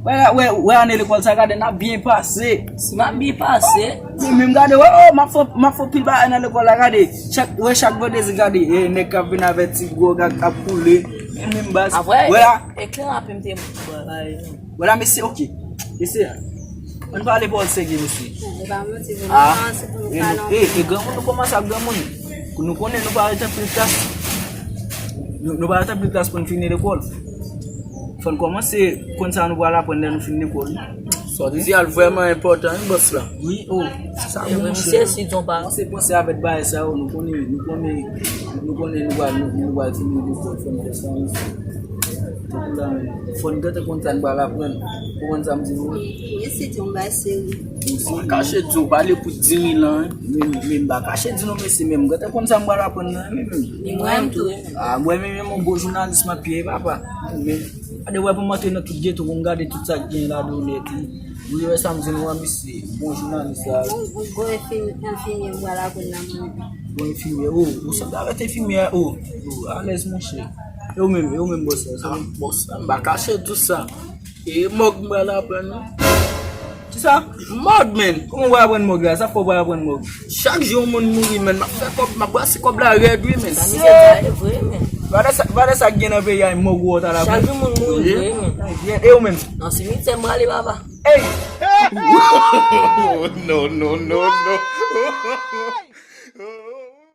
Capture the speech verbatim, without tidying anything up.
Wè, wè, wè, ane lekòl sa, gade, n ap byen pase. Si m ap byen pase. Mwen menm, gade, wè, oh, m ap fè, m ap fè pil bagay nan lekòl la, gade. Chak, wè, chak vandredi, gade, e, nèg k ap vin avèk ti gwòg ak ap koule. Mwen menm, baz. Apre, wè la. Eklè rapè m te. Wè la, mesye, ok. Mesye, ann pale pawòl serye, mesye. E pa manti, vre. Ah, nou kòmanse pou nou e nou, pale e, anpil. E granmoun, nou kòmanse ak granmoun. Nou konnen nou pa ret anpil klas. Nou, nou pa ret anpil klas pou n fini lekòl. Fò n kòmanse konn sa nou pral aprann lè nou fin lekòl. Sa w di a vrèman enpòtan, wi, bòs la. Wi, oh, se sa, wi, monchè. Misye, si John pa. Panse, panse avèk bagay sa yo, nou konnen, nou konnen, nou konnen nou pral, nou, nou pral fini lekòl, fò n fè sa, wi. Tankou la menm, fò n gentan konn sa n pral aprann. Ou konprann sa m di nou? Wi, se te yon bagay serye. Mwen kache di w, pale pou di mil an, wi. Men, men m pa kache di nou, mesye, men m gentan konn sa m pral aprann nan, wi, men. Li mwen tou, wi. Ah, mwen menm, yon gwo jounalis m ap ye, papa. Men, gade, wè, pou m antre nan tout geto, pou m gade tout sa k gen ladan nèt, wi. Wi, wè sa m di nou an, misye, bon jounalis la. Yon, yon gwo enfim-, enfimyè m pral aprann nan men. Bon enfimyè, oh, ou sanble avèk enfimyè, oh. Oh, alèz, monchè. E ou menm, e ou menm, bòs la, sa. Ah, bòs la, m pa kache di w sa. E mòg m pral aprann, non. Kisa? Mòg, men. Kòman w pral aprann mòg la? Sa fè w pral aprann mòg? Chak jou yon moun mouri, men. M ap fè kòb, m ap brase kòb la rèd, wi, men. Sa misye di a, e vre, men. Gade sa, gade sa k gen nan peyi a, mòg ou wè w t al aprann. Chak jou moun mouri, vre, men. E ou menm? Nan simityè m prale, papa. Hey! No, no, no, no.